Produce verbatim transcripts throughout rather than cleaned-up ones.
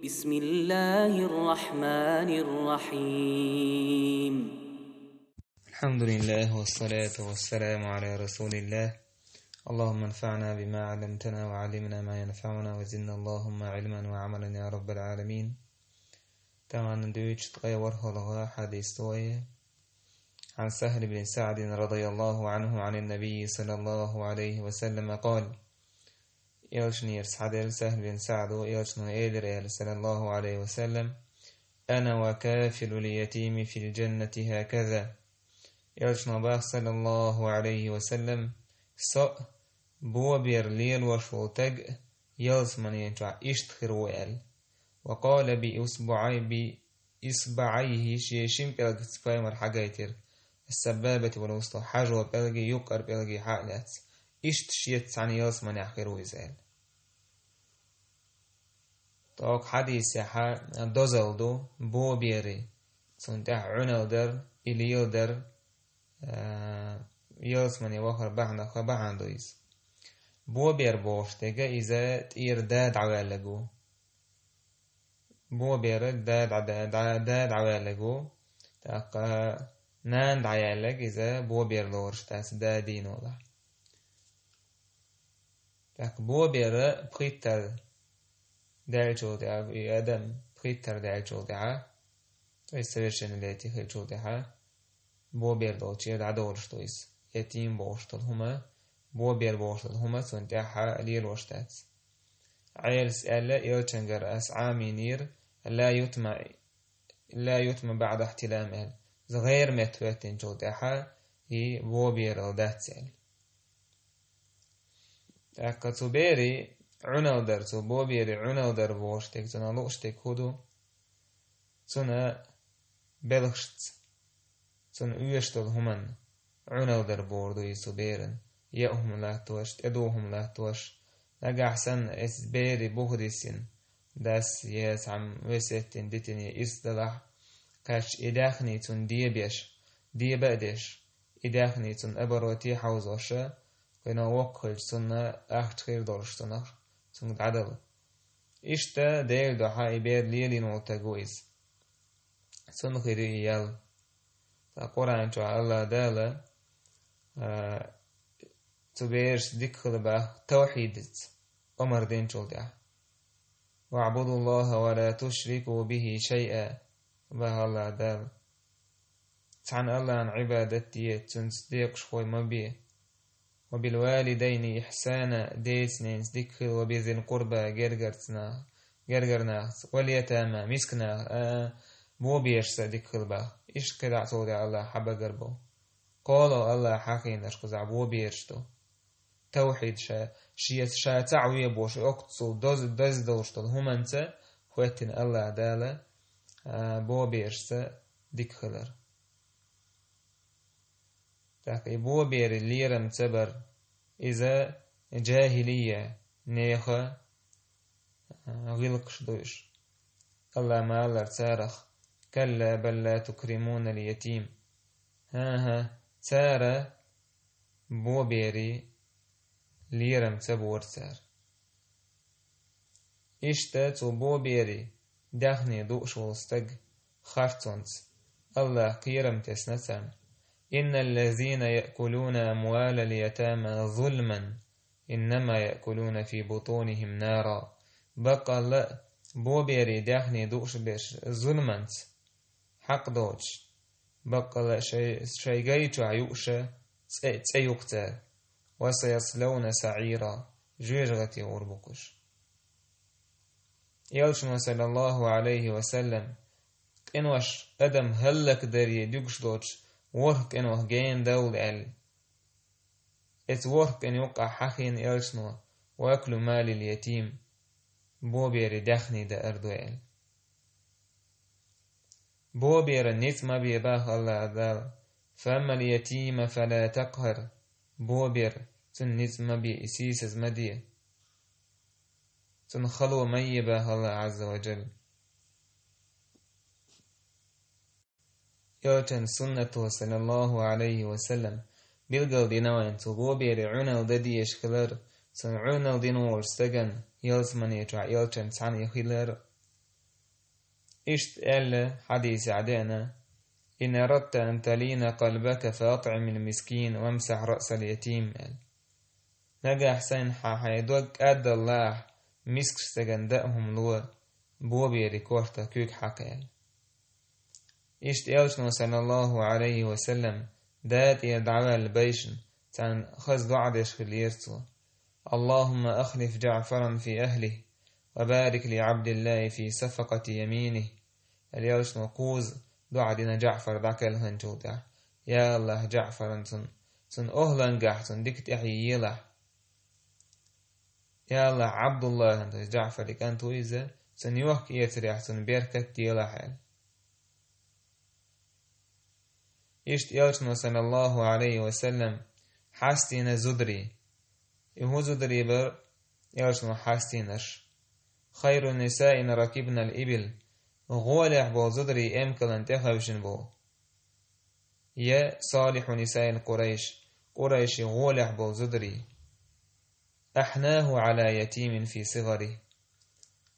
بسم الله الرحمن الرحيم. الحمد لله والصلاة والسلام على رسول الله. اللهم انفعنا بما علمتنا وعلمنا ما ينفعنا وزدنا اللهم علما وعملا يا رب العالمين. Таманна дуьйцу ткъе ворхӀалгӀа хьадис ду вай. عن سهل بن سعد رضي الله عنه عن النبي صلى الله عليه وسلم قال: Элчанера схьаделла Сахьл бин СаӀда, Элчано элира аьлла, саллаллаху Ӏалайхи ва саллам: «أنا وكافل اليتيم في الجنة هكذا». Элчано баха, саллаллаху Ӏалайхи ва саллам: «Со а, бобер лелош волу стаг а ялсамани чохь иштта хир ву», аьлла. «وقال بإصبعي، بإصبعيه», шен шина пӀелгаца пайхамар хьагайтира, «السبابة والوسطى», хьажо пӀелги юккъера пӀелги хьа а лаьцна, иштта шеца цхьаьна ялсаманехь хир ву иза аьлла. ТӀаккха хьадисехь дозалла ду бобери, цунна тӀехь Ӏуьналла дар, и леладар, а, ялсамане вахар бахьана, бахьана ду иза. Бобер бохуш дерг иза тӀера да дӀаваьлларг ву. Бобер да дӀа-, да, да, да дӀаваьлларг ву. ТӀаккха нана дӀаяьлларг иза бобер лоруш дац, да дийнолахь. ТӀаккха бобер пхийттара даьллачул тӀаьхьа, и адам пхийттара даьллачул тӀаьхьа, то есть совершеннолетие хилчул тӀаьхьа, бобер долчера дӀадолуш ду иза. Ятим бохуш долу хӀума, бобер бохуш долу хӀума цунна тӀаьхьа лелош дац. Ӏелас аьлла, Элчангара ас Ӏамийнера: «لا يتم، لا يتم بعد احتلام», аьлла. Иза гӀайра метта хӀоьттинчул тӀаьхьа и бобералла дац аьлла. ТӀаккха цу берий Ӏуьналла дар, цу боберий Ӏуьналла дар бохуш дерг, цунах лууш дерг хӀун ду? Цунна белхашца, цунна оьшуш долу хӀуманна Ӏуьналла дар бохург ду иза цу беран. Яа хӀума латтош, тӀедугӀу хӀума латтош. Нагахь санна эцу берий буха дисина, дас я цхьамма весет дина, дитина, я ирс далахь, кхаьчча и даьхни цунна дебеш, деба а деш, и даьхни цунна обороте хьовзоша, кхуьнан воккха хилча цунна ахча хир долуш цунах, цунга дӀадала. Иштта Делан дуьхьа и бер лелийна волу стаг ву иза. Цунна хир ю и ял. Ткъа Къуръан чохь АллахӀ Дала, а, цу берашца дика хила баха тавхьидца омар динчул тӀаьхьа. «واعبدوا الله ولا تشركوا به شيئا», баха АллахӀ Дала. Цхьана АллахӀна Ӏибадат де, цуьнца декъашхой ма бе. «وبالوالدين إحسانا», деца-ненаца дика хила, «وبذي القربى», гергарца нах-, гергара нахаца, «واليتامى», мисканах, а, боберашца дика хила баха. Иштта кхидӀа а цул тӀаьхьа АллахӀ хьабагар бу. Кхоло АллахӀ хьахийнарш кхузахь бобераш ду. Тавхьид ша, шеца ша цхьаъ ве бохуш, оццул доз-, доза долуш долу хӀуманца хӀоьттина АллахӀ Дала, а, боберашца дика хилар. ТӀаккха и бобери лерам ца бар, иза джахилия нехан, а, гӀиллакхаш ду уьш. АллахӀа ма-аллара царах: «كلا بل لا تكرمون اليتيم». ХӀан-хӀа, цара бобери лерам ца бора цара. Иштта цу бобери даьхни дууш волу стаг харцонца АллахӀа кхерам тесна царна: «إن الذين يأكلون أموال اليتامى ظلما إنما يأكلون في بطونهم نارا». Баккъалла а бобери даьхни дууш берш зуламанца, хьакъ доцуш, баккъалла а шай, шайн гай чохь юуша цӀе, цӀе юкъу цара. «وسيصلون سعيرا», жоьжахате гӀур бу-кх уьш. Элчано, саллаллаху Ӏалайхи ва саллам, къинош адам хӀаллакдаре дуьгуш доцуш ворхӀ къинах гена довла аьлла. Эцу ворхӀ къина юккъахь хьахийна Элчано: «وأكل مال اليتيم», бобери даьхни даар ду аьлла. Боберан ницкъ ма бе, баха АллахӀа Дала: «فأما اليتيم فلا تقهر». Бобер, цунна ницкъ ма бе, и сийсаз ма де. Цунна хало ма е, баха АллахӀа Ӏазза ва Джалла. Элчан суннато, саллаллаху Ӏалайхи ва саллам, билгал дина вайн цу бобери Ӏуьналла дан дезаш хилар, цунна Ӏуьналла дина волчу стагана ялсамане чохь Элчан цхьаьна хилар, Иштта аьлла хьадисехь деана: «إن أردت أن تلين قلبك فأطعم المسكين وامسح رأس اليتيم», аьлла. Нагахь санна хьан хьайн дог кӀаддаллахь, мискачу стеган даа хӀума ло, боберийн кортах куьг хьакха, аьлла. Иштта элчано, саллаллаху Ӏалайхи ва саллам, Дала тӀера дӀаваьлла байшна, царна хаза доӀа деш хиллера цо: «اللهم أخلف جعفرا في أهله، وبارك لعبد الله في صفقة يمينه». Аьлла элчано, кхузза доӀа дина Джаъфар дӀакхелхинчул тӀаьхьа: «Я АллахӀ, Джаъфаран цун, цун охӀлангахь цунна дика тӀаьхье елахь». Я АллахӀ, ӀабдуллахӀан, то есть Джаъфаран кӀант ву иза, цунна йохка-эцарехь цунна беркат делахь, аьлла. Иштта элчано, саллаллаху Ӏалайхи ва саллам, хьастийна зударий. И хӀун зударий бара элчано хьастийнарш? «خير النساء من ركبن الإبل». ГӀолехь болу зударий эмкалан тӀехевшина болу. Я «صالح نساء قريش», Къурайшийн гӀолехь болу зударий. «أحناه على يتيم في صغره».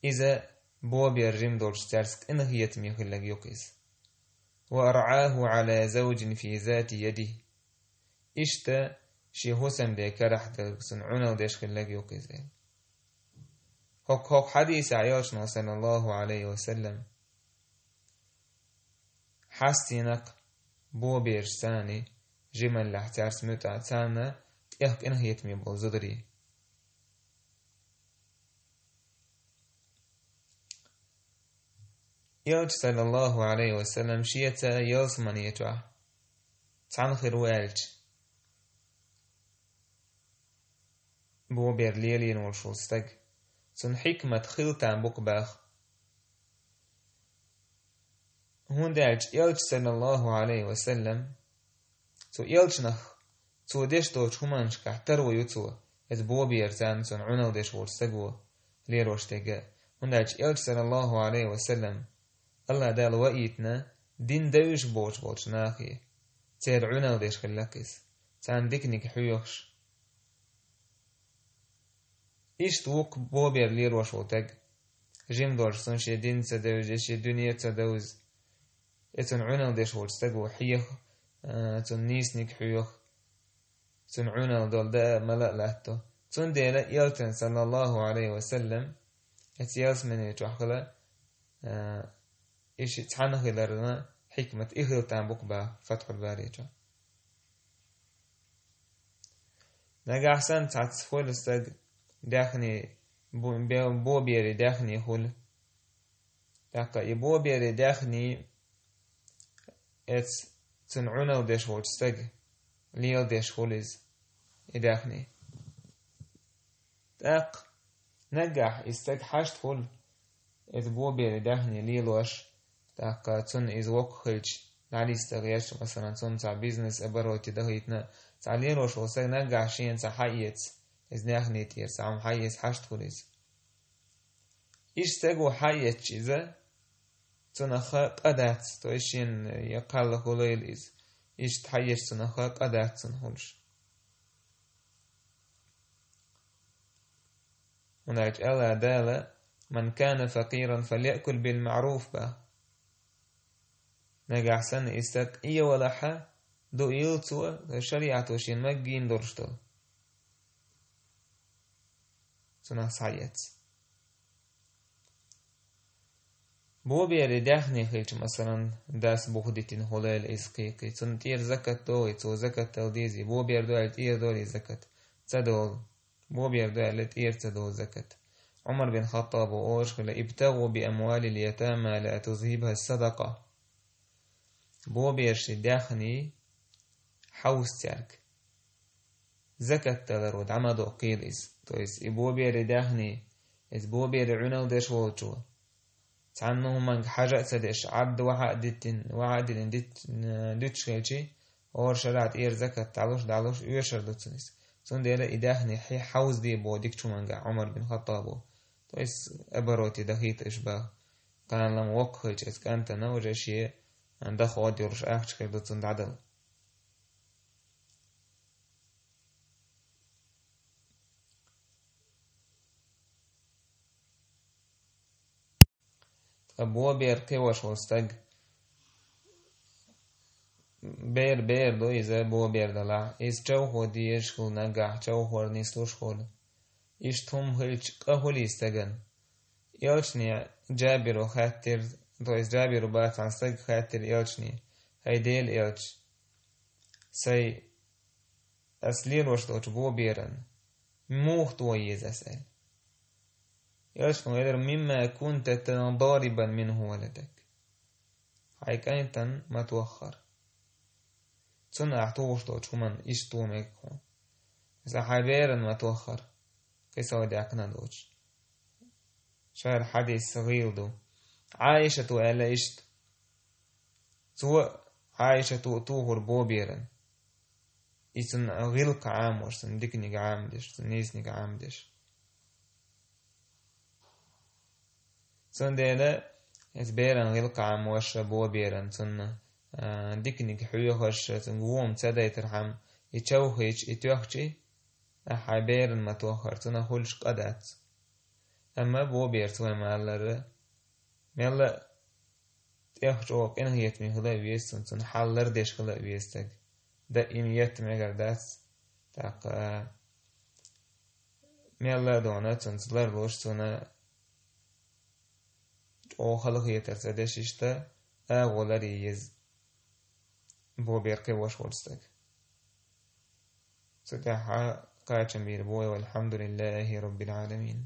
Иза бобер жима долчу цаьрца къинхетаме хилларг ю-кх иза. «وأرعاه على زوج في ذات يده». Иштта шен хӀусамден карахь дерг цунна Ӏуналла деш хилларг ю-кх иза. ХӀокху, хӀокху хьадисехь элчано, саллаллаху Ӏалайхи ва саллам, хьастийнарш бобераш царна жималлехь цаьрца муьтӀахь, царна тӀех къинхетаме болу зударий. Элча, саллаллаху Ӏалайхи ва саллам, шеца ялсамане чохь цхьаьна хир ву аьлча, бобер лелийна волуш волу стаг, цунна хьикмат хила там бу-кх боху. ХӀунда аьлча элча, саллаллаху Ӏалайхи ва саллам, цу элчанах, цо деш долчу хӀуманашкахь таро ю цо, иза бобер царна цунна Ӏуналла деш волчу стага лелош дерг. ХӀунда аьлча элча, саллаллаху Ӏалайхи ва саллам, АллахӀ Дала ваийтина дин девзаш боцуш болчу нахе, церан Ӏуналла деш хилла-кх иза, царна диканиг хьоьхуш. Иштта ву-кх бобер лелош волу стаг, жима долуш цунна шен дин ца девза, шен дуьне ца девза. И цунна Ӏуналла деш волчу стага хьеха, а, цунна нийсаниг хьоьху, цунна Ӏуналла долу даа, мала а латто. Цундела элчан, саллаллаху Ӏалайхи ва саллам, оцу ялсамане чохь хила, а, и ши цхьаьна хиларна хьикмат и хила там бу-кх боху Фатхьул Бари чохь. Нагахь санна цхьацца хуьлу стаг даьхни, бо-, бе-, боберийн даьхни хуьлу. ТӀаккха и боберийн даьхни, эца цунна Ӏуналла деш волчу стага леладеш хуьлу иза, и даьхни. ТӀаккха нагахь и стаг хьашт хуьлу, иза боберийн даьхни лелош, тӀаккха цунна иза воккха хилча, дӀанисдан гӀерташ, масалан, цунна цхьа бизнес обороте дахийтина, цхьа лелош волу стаг нагахь шена цхьа хьаэца, иза даьхни тӀера цхьа хӀума хьаэца хьашт хуьлу иза. Иштта стага хьаэцча иза, цунах къа дац, то есть шена я кхалла хуьлийла иза. Иштта хьаэцча цунах къа дац цунна хуьлуш. ХӀунда аьлча АллахӀ Дала: «من كان فقيرا فليأكل بالمعروف», боху. Нагахь санна и стаг къе валахь а, дуийла цо, шариӀато шена магийна долуш долу. Цунах схьаэца. Боберийн даьхни хилча, масалан, дас бух дитина хуьлийла иза кхайкхий, цунна тӀера закат догӀий, цо закат дала дезий, бобер ду аьлла тӀера долий закат? Ца долу. Бобер ду аьлла тӀера ца долу закат. Ӏумар бин Хаттаба олуш хилла: «ابتغوا بأموال اليتامى لا تذهبها الصدقة». Боберийн даьхни хьовса цаьрга. Закат даларо дӀа ма доккхийла иза. То есть и боберийн даьхни, иза боберийн Ӏуналла деш волчо, цхьанна хӀуманга хьажа а ца деш, Ӏадда вахьа а диттина, вахьа а диллина дит-, дуьтуш хилчий, хӀора шарахь тӀера закат дӀалуш, дӀалуш, оьшур ду цунна иза. Цундела и даьхни хье-, хьовзаде боху дикачу хӀуманга Ӏумар бин Хаттаба. То есть обороте дахийта уьш боху. Кхана-м воккха хилча иза кӀантана уже шен даха Ӏод йолуш ахча хир ду цунна дӀадала. Бобер кхиош волу стаг. Бер, бер ду иза бобер далахь. Иза чавхо дезаш хуьлу наггахь, чавхор нислуш хуьлу. Иштта хӀума хилча, къа хуьлий стагана? Элчане Джабиру хаьттира, то есть Джабиру бацахь стага хаьттира элчане: «ХӀай Делан элча, сайн ас лелош долчу боберан муха тоха еза ас?» аьлла. Элчано элира: «Мимма кунта дарибан минху валадак». Хьайн кӀантана ма тоххара. Цунна ахь тухуш долчу хӀуманна иштта тоха мега хьуна. Иза хьайн беран ма тоххара, кхин сов даьккхина доцуш. Шайра хьадис гӀийла ду. Ӏайшато аьлла иштта. Цо Ӏайшато тухура боберан. И цунна гӀиллакх Ӏамош, цунна диканиг Ӏамадеш, цунна нийсаниг Ӏамадеш. Цундела иза беран гӀиллакх Ӏамош, боберан цунна, а, диканиг хьоьхуш, цунна вон ца дайтархьама, и чавхийча, и тоьхчий, ахьа хьайн беран ма тоххара, цунах хуьлуш къа дац. Амма боберца вай ма-аллара, мелла а тӀех чӀогӀа къинхетаме хила а веза цунна, цунна хьал лардеш хила а веза стаг. Даим етта мегар дац, тӀаккха мелла а дона цунца ларлуш, цунна чӀогӀа халахетар ца деш иштта, агӀо ларъе еза бобер кхиош волу стаг. Цу тӀехь кхачам бийр бу: «Валхьамдулиллахи Роббил Ӏаламин».